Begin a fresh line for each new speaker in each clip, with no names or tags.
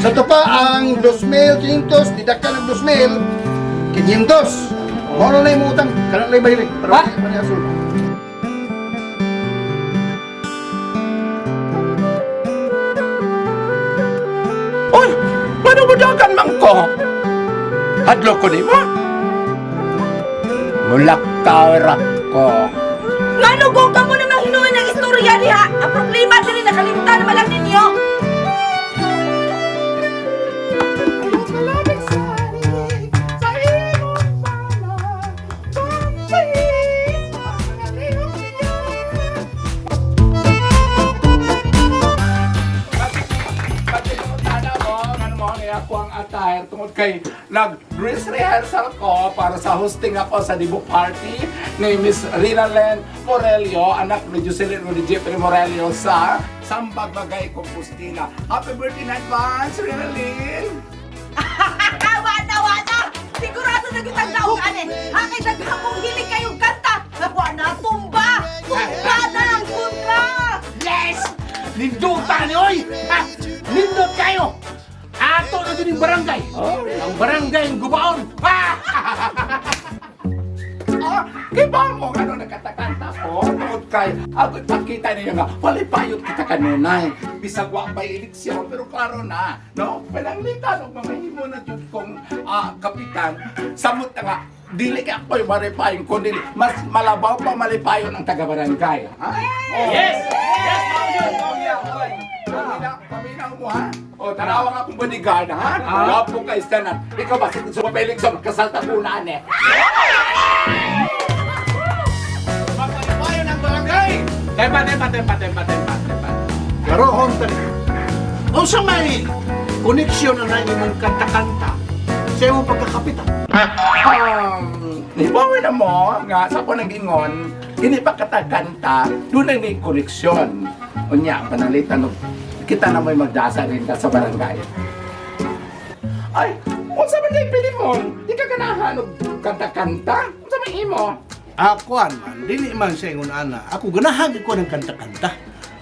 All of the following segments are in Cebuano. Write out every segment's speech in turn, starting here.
Sa to pa ang 2,500, didakan ang 2,500. Mao na imong utang, kanang lay bahilig. Para para asul.
Uy, paano mo dagan man ko? Hadlo ko nimo. Mulakaw ko.
Ngano kung kamo na hinuon ang istorya diha? Ang problema diri nakalimutan naman lang ninyo.
Pati mo tana mo, ano mo, niya ako ang attire tungod kay nag-dress rehearsal ko para sa hosting ako sa Dibu Party ni Miss Rina Len Morelio, anak ni Jocelyn ni Jeffrey Morelio sa Sambag Bagay, Compostela. Happy birthday in advance, Rina Lynn!
Wala, wala! Sigurado na kitang daog ane. Hakay daghang kong hilig kayong kanta. Wa na tumba! Tumba na ang kontra!
Yes! Ninduta ni oy! Ha? Nindot kayo! Ato na din yung barangay. Ang barangay ang gubaon. Ha!
Ah, kiba mo ano nagkatakanta ko tungod kay ako ipakita ninyo nga walay payot kita kanunay bisag wa pa eleksyon, pero klaro na, no, pananglitan og mga himo na jud kong kapitan. Samot na nga dili kay ako'y malipayon kundi mas malabaw pa malipayon ang taga-barangay, ha? Oh. Yes! Yes, Paminaw, paminaw mo, ha? O, tanawa nga akong bodyguard, ha? Wapo ka istanan. Ikaw ba, sa eleksyon, kasalta ko na, eh.
Magpalipayon ang barangay!
Tempa, tempa, tempa, tempa, tempa, tempa.
Karoon tani. Unsa may koneksyon na imong kanta-kanta sa imong pagkakapitan?
Hibawan na mo nga sa ko nagingon, hindi pa katakanta, doon ang may koneksyon. Unya, panalitan og kita na may magdasa rin ta sa barangay. Ay, unsa man kay Pilimon? Di ka ganahan og kanta-kanta? Unsa may imo?
Ako man, dili man sa ingon ana. Ako ganahan ko ng kanta-kanta.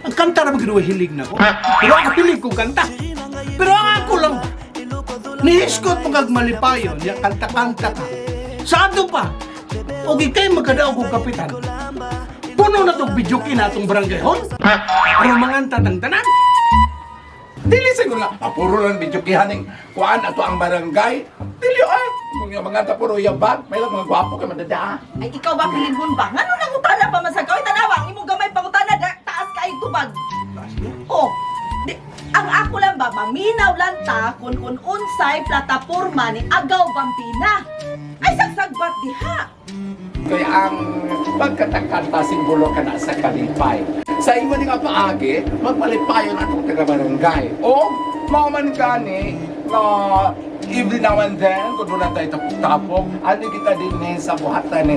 Ang kanta ra ba gid hilig na ko. Pero ako hilig kong kanta. Pero ang ako lang ba? Nihiskot mo kag malipayon, ya kanta-kanta ka. Sa ato pa, og ikay magkadaog og kapitan. Puno na tog video na atong barangay hall. Aron manganta tang tanan.
Dili siguro nga, puro lang video kihaning kuan ato ang barangay. Dili ay, mga mga ta puro yabag, may lang mga gwapo kay madada.
Ay, ikaw ba pilingon ba? Ngano nangutana pa man sa kaway? Tanawa, ang imong gamay pangutana, taas kay tubag. Oh, di, ang ako lang ba, maminaw lang ta kun unsay plataporma ni Agaw Bambina. Ay, sagsagbat diha.
Kaya ang pagkatakanta simbolo ka na sa kalipay. Sa imo ni nga paagi, magmalipayon atong taga-barangay. O, mao man gani na every now and then, kung doon tayo tapok-tapok, ano kita din eh, sa buhatan ni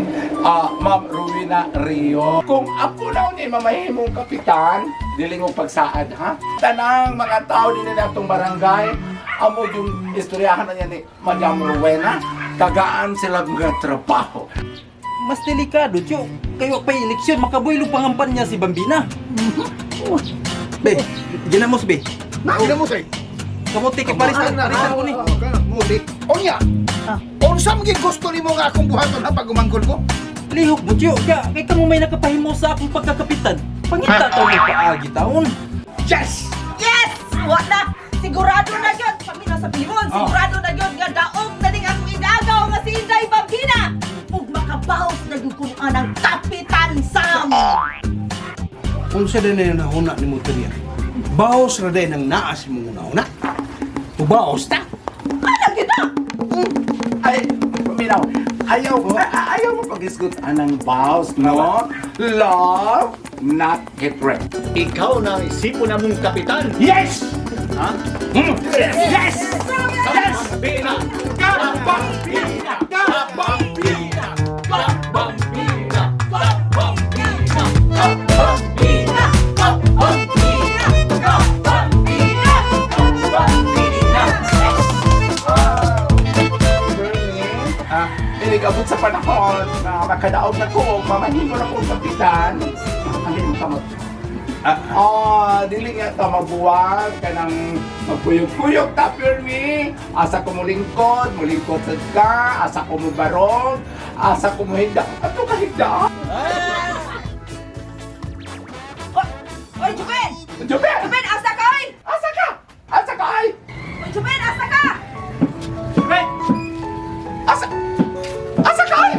Ma'am Rowena Rio. Kung ako na ni mamahimong kapitan, dili mo pagsaad, ha? Tanang mga tao din na atong barangay, amo yung istoryahan na niya ni Madam Rowena, tagaan sila mga trabaho.
Mas delikado, tiyo. Kayo pa eleksyon, makabuelo pangampanya si Bambina. Be, ginamos be.
Gina mo say.
Kamuti kay parisan, parisan ko ni.
Muti. Unya. Unsa man gyud gusto nimo nga akong buhaton ha pag umanggol ko?
Lihok mo, tiyo. Kaya, kay kamo may nakapahimo sa akong pagkakapitan. Pangita taon mo paagi taon.
Yes!
Yes! Wa na! Sigurado na yun! Paminaw sa pilimon, sigurado na yun nga daog na ning akong inagaw nga si Inday Bambina! Ug makabaos na yun kung anang Kapitan Sam!
Unsa din na nahuna ni mo taniya? Baos ra din ang naa sa imong una-una. Ubaos ta.
Ano yun na?
Ay, paminaw. Ayaw, ayaw mo pag-isgot anang vows, no? Love, not hatred.
Ikaw na ang isipo na mong kapitan.
Yes!
Ha?
Yes! Yes!
Yes! Bina! Kabambina! Kabambina! Kabambina! Kabambina! Kabambina! Kabambina! Kabambina! Kabambina! Bernie, Iligabot sa panahon na makadaog na ko, mamahimo na ko kapitan. Ang mo kamot. Ah, dili nga ta mabuwag kanang magkuyog-kuyog ta pirmi. Asa ko mulingkod, mulingkod sad ka, asa ko mubarog, asa ko muhigda. Ato ka higda.
Oy, oy, Juben!
Juben!
Juben, asa ka oy?
Asa ka? Asa ka ay?
Oy, Juben, asa ka?
Juben! Asa? Asa ka ay?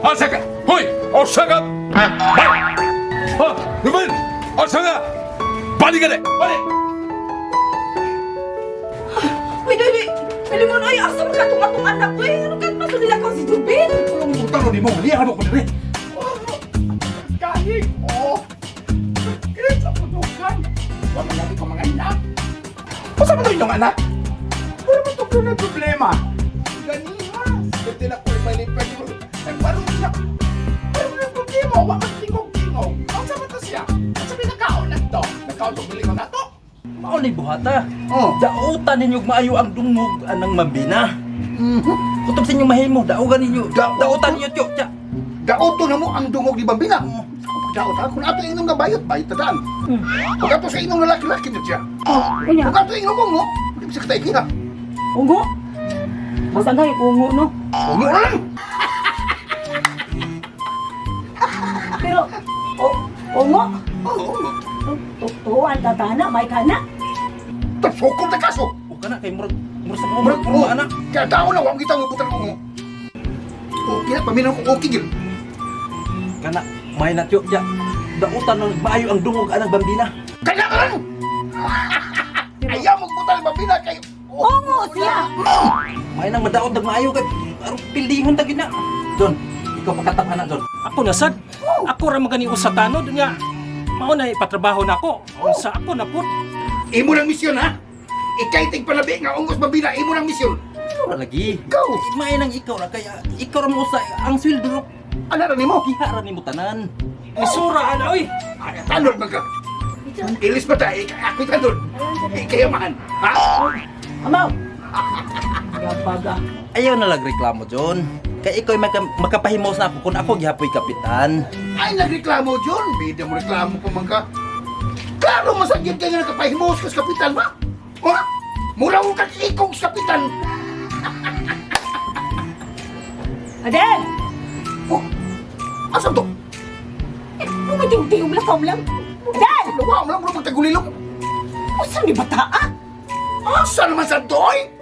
Asa ka? Hoy! Asa ka? Ha! Ruben! Asa ka? Balik ka na! Balik!
Uy, dili. Pilimon, oy, asa man ka tong atong anak oy? Ano ka man nila ko si Juben?
Ang utang ni mo, liya mo ko diri.
Kahig! Oh! Kaya sa punukan! Wa man lagi ko mga anak! Usa man to inyong anak? Puro man to na problema! Ganiha! Pwede na ko ibalipad ko. Nagbarong siya! Puro na problema! Wa man tingog-tingog! Unsa man to siya? Unsa may nakaon na to? Nakaon to bili ko na to?
Mao ni buhata.
Oh.
Dautan ninyo maayo ang dungog anang Mambina. Kutob sa inyong mahimo, daugan ninyo. Dautan ninyo tiyo. Tiya.
Daoto na mo ang dungog ni Bambina. Daot ha, kung ato inong nga bayot, bayot na daan. Kung ato sa inong lalaki-laki na siya.
Unya,
Kung ato inong ungo, di ba sa katay kina?
ungo. Basta nga yung ungo, no?
Ungo na lang.
Pero, o, ungo?
Oo, ungo.
Tutuan tatana, may kana.
Tapsokol na kaso.
O kana kay murag murag sa
Murag
murag
ungo.
anak.
Kaya tao na, huwag kita mabutan ng ungo. Okay na, paminaw ko okay yun.
Kana may na tiyo. Tiya. Dautan ng maayo ang dungog anang Bambina.
Kaya ka lang! Ayaw magbutan ng Bambina kayo.
Ungo siya!
May nang madaot dag maayo kay aron pildihon ta gyud na. John, ikaw pakatap anak John.
Ako na sad. Ako ra magani usa tanod nya. Mao na ipatrabaho na ako. Unsa ako na pud.
Imo ng misyon ha? Ikay tigpalabi nga ungos Bambina, imo ng misyon.
Ikaw ra lagi.
Ikaw.
May nang ikaw ra kay ikaw ra mo sa ang sweldo ra.
Ala ra nimo.
Giha ra nimo tanan.
Misura ana oy.
Ay, tanod man ka. Ilis ba tayo? Ako'y tanod. Ikay man. Ha?
Amaw! Gabaga.
Ayaw na lang reklamo John. Kay ikaw makapahimos na ako kung ako gihapoy kapitan.
Ay, nagreklamo, John. Bida mo reklamo pa man ka. Klaro masagyan ka nga nakapahimos ka sa kapitan ba? Ha? Mura mo kang ikong sa kapitan.
Adel!
Oh, asan to?
Umading-ding lang lang. Adel!
Luwa mo lang, mura magtagulilong.
Usa ni bata ah?
Asa naman sa doy?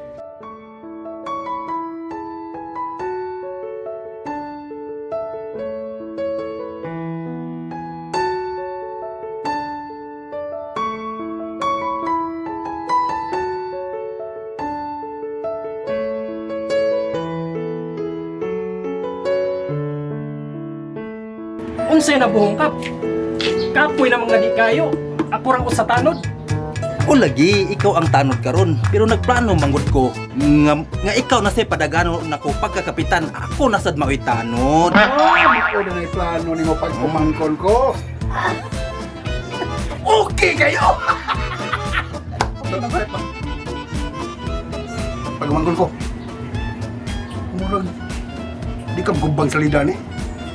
Unsay na buhong kap? Kapoy na mga di kayo. Ako ra usa tanod.
O lagi, ikaw ang tanod karon. Pero nagplano manggod ko nga ikaw na say padagano nako pagkakapitan. Ako na sad maoy tanod.
Ah, mao na may plano nimo pag pumangkon ko. Okay kayo! Pag umangkon ko, murag, di ka gubang salida ni.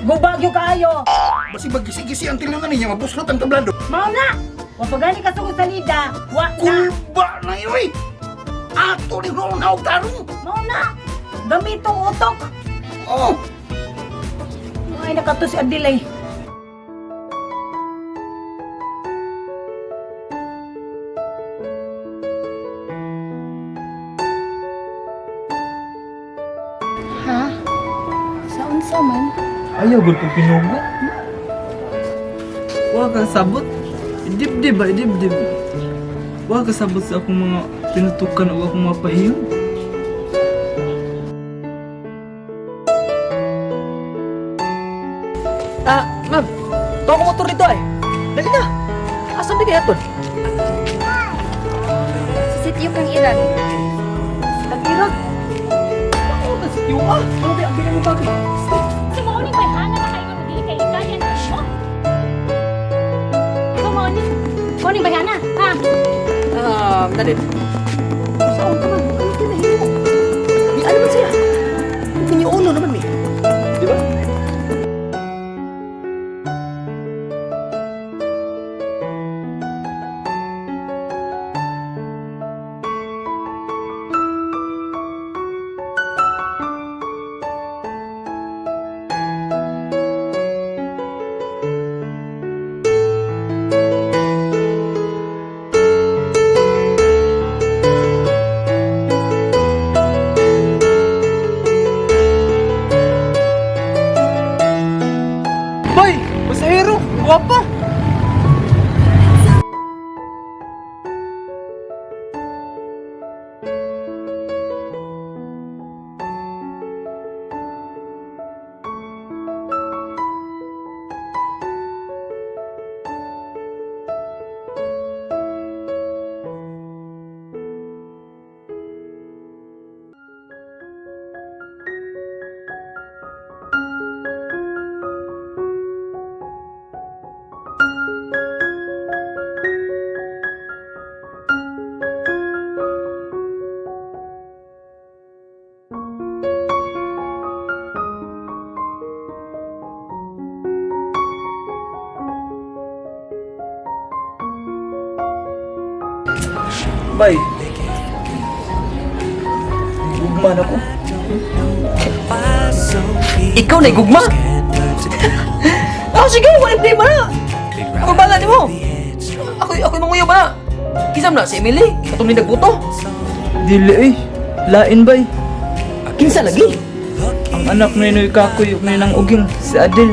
Gubagyo kaayo.
Basi magisi-gisi ang tilingan niya, mabuslot ang tablado.
Mao na! Wa pagani ka sugod sa lida, wa na.
Kulba na yun eh! Ato ni noong naog tarong!
Mao na! Gamitong utok.
Oh!
Ay nakato si Adel ay.
Ha? Sa unsa man?
Ayaw gud kong pinugo. Wa ka sabot. Idibdib ba, idibdib. Wa ka sabot sa akong mga tinutukan o akong mga pahiyon.
Ah, ma'am. Tuwa ko motor dito ay. Dali na. Asan di kaya ton?
Sa sityo kang Iran.
Tag-irag. Ako na sityo ah. Ano ba ang ginang bagay?
Sumuunin ko'y hana makaingon og dili kay ikayan mo. Sumuunin. Kuning bayhana, ha?
Dali. Saan ka man? Ano kinahimo? Di ano man siya? Pinyuuno naman mi. Di ba?
Gwapa. Bay. Gugma na ko.
Ikaw na gugma. Ah, sige, wala problema na. Ako bala nimo. Ako ako manguyaw ba na? Kisam na si Emily, katong ni nagbuto.
Dili eh. Lain bay.
Kinsa lagi?
Ang anak na inoy kakuy ug nang uging si Adel.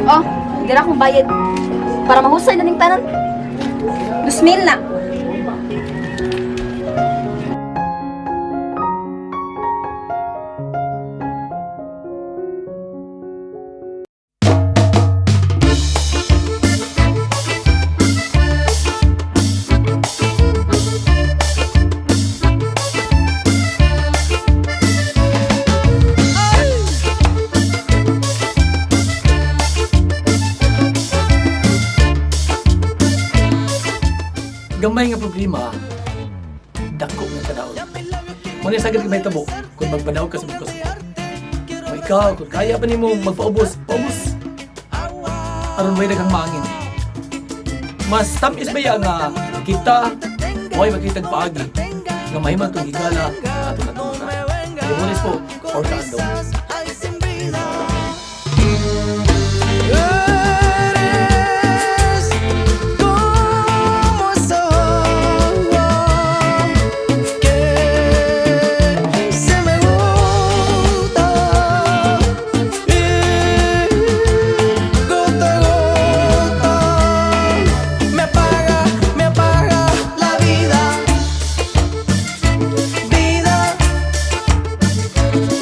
Oh, dira akong bayad. Para mahusay na ning tanan. 2,000 na.
Gamay nga problema, dako nga kadaog. Muna sa agad may tabo kung magpanaog ka sa mga. Kung ikaw, kung kaya pa nimo magpaubos, paubos. Aron may daghang maangin. Mas tamis ba nga kita way makitag paagi nga mahimang tong higala nga atong natunan. Limunis po, or kaandong.